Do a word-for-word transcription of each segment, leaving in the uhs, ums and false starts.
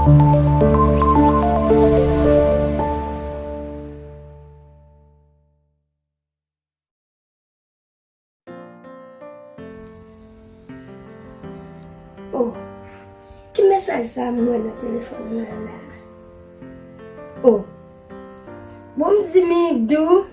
Oh, ki mesaj sa m wè nan telefòn mwen la? Oh, bon, m di Midou,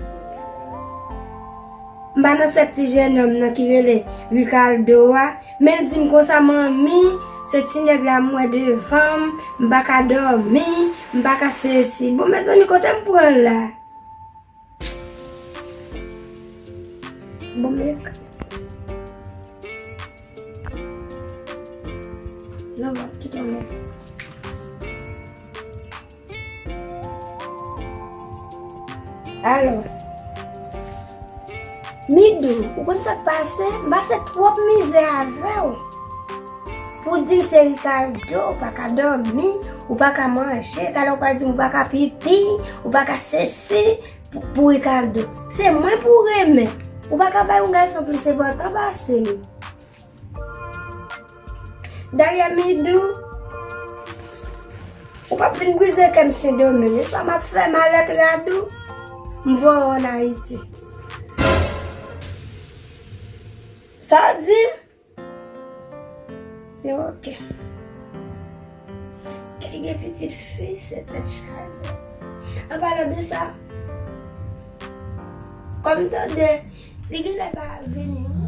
m pa nan sèk ti jennonm nan ki rele Ricardo a, men l di m konsa, manmi, se ti nèg la m wè devan m, m pa ka dòmi, m pa ka sesi. Bon, mezanmi, kote m pran l la? Bon, men. Non, m ap kite w. Alò, Midou, ou konn sa k pase? M pase twòp mizè avè w. Pou w di m se Ricardo, ou pa ka dòmi, ou pa ka manje, talè ou pral di m ou pa ka pipi, ou pa ka sesi, pou, pou Ricardo. Se mwen pou w renmen. Ou pa ka bay yon gason plis enpòtan pase m. Dayè, Midou, ou p ap vin brize kè m Sendomeng. Eswa m ap fè malèt rad ou, m voye w ann Ayiti. Sa w di m? Yo, oke. Kay gen pitit fi, se tèt chaje. An palan de sa, kòm tande, li genlè pa vini, wi.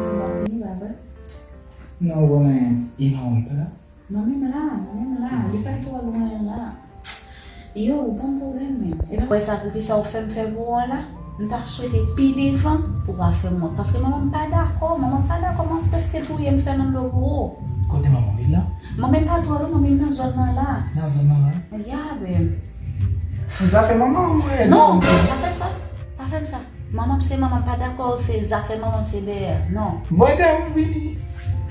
Di m ap vini, pa vre? Non, ou konnen, e non, ou pa la. Mwen menm la, mwen menm la, li pa twò lwen la. Yo, ou ban m pwoblèm, men. E pa wè sakrifis sa ou fè m fè pou ou an la? M ta swete pi devan pou pa fè m wont. Paske manman m pa dakò, manman m pa dakò, manman m prèske touye m, Fernando, pou ou. Kote manman w ye la? Manman m pa twò lwen, manman m nan zòn nan la. Nan zòn nan la? Ya, babe. Zafè manman w, mwen. Non, pa fè m sa. Pa fè m sa. Manman m se manman, pa dakò, se zafè manman m se dèyè. Non. Bon, dèyè m vini.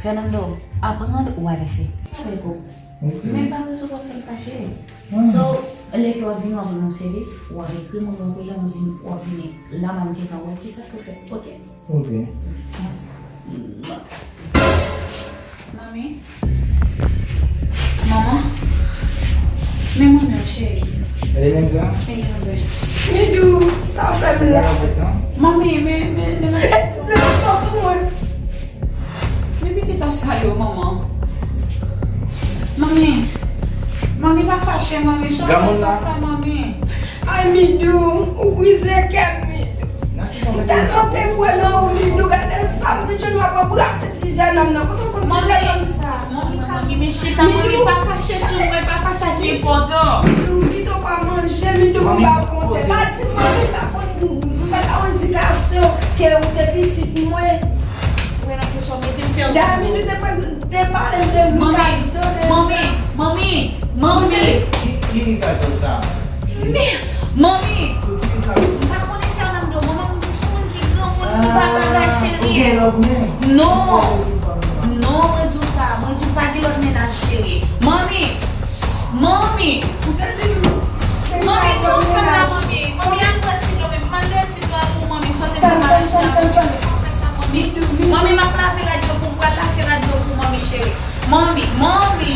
Fernando, aprann ou a lese. Avèk ou. Ok. Men pa resevwa fè l fache. So, lè ke w ap vini, w ap rann yon sèvis, w ap ekri mwen, mwen voye, mwen di w ap vini. La, m ap gentan wè kisa pou fè. Ok? Ok. Mèsi. Manmi. Manman. Men manmi an, cheri. E menm sa? Cheri, anben. Midou, sa w fè m la? Manmi, men, men, men, men, men, men, men, men, men, men, Men pitit ap sa yo, manman. Manmi, manmi pa fache, manmi. Sòti nan sa, manmi. Ay, Midou, ou brize kè m, Midou. M tèlman te kwè nan ou, Midou. Gade sa, m vin jwenn w ap anbrase ti jennonm nan. Kote w konn ti jennonm sa? Manmi, manmi, men chita, manmi, pa fache sou mwen, pa fache ak nenpòt. Midou, kite w pa manje, Midou, m ba w konsèy. Pa di m manmi pa konn pou, m pa ta yon endikasyon ke ou te pitit mwen. Dayè, Midou te prezante, te pale m de Ricardo deja. Manmi, manmi, manmi. Ki, ki Ricardo sa? Manmi, manmi. M pa konnen Fernando, manman m di sou moun ki granmoun, ki pa bagay, cheri. Ou gen lòt moun? Non. Non, mwen di w sa, mwen di w pa gen lòt mennaj, cheri. Manmi, manmi. Ou te di m, se Manmi, sa w fè la, manmi? Manmi, al pran ti dlo, manmi, mande Tann, tann, tann, tann, tann. Manmi, m ap lave rad yo pou, m pral lave rad yo pou manmi cheri. Manmi, manmi.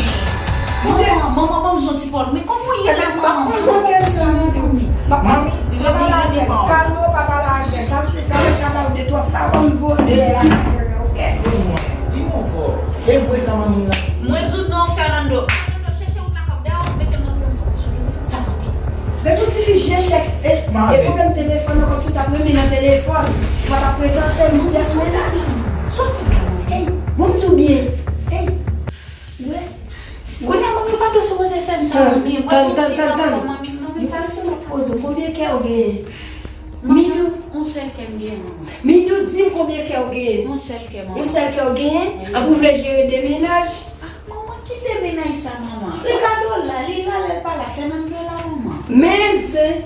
Manman, manman, ban m jwenn ti pòl. Men kòman w ye la, manman? M ap poze w kesyon, manmi. Manmi, rete, rete, pa pale avè l. Kalme w, pa pale avè l. Kalme, kalme, kalme w de twa sa, ban m voye la, oke? Di m ankò. E vre sa, manmi, nan. Mwen di w non, Fernando. Fernando, chèche wout la, kòb. Dayè, ou mete m nan pwoblèm sa, mwen sou li. Sa p ap Gade yon tifi je chèch, e, e pwoblèm telefòn nan, kòmsi w t ap renmen nan telefòn. Ou pa t ap prezante l, yon pyès mennaj. Sa w fè m la, manmi? Ey, bon, m di w byen. Ey, wè. Kounye a, manmi, ou pa t sipoze fè m sa, manmi. Mwen di w ti nan fò, manmi, manmi, pa sipoze. Yon kesyon m ap poze w, konbyen kè w genyen? Manmi, yon sèl kè m genyen, manman. Midou, di m konbyen kè w genyen? Yon sèl kè, manman. Yon sèl kè w genyen? Wi. Anben w vle jere de mennaj? Ah, manman, ki de mennaj sa, manman? Ricardo la, li la, lè l pa la, Fernando la, manman. Men zen,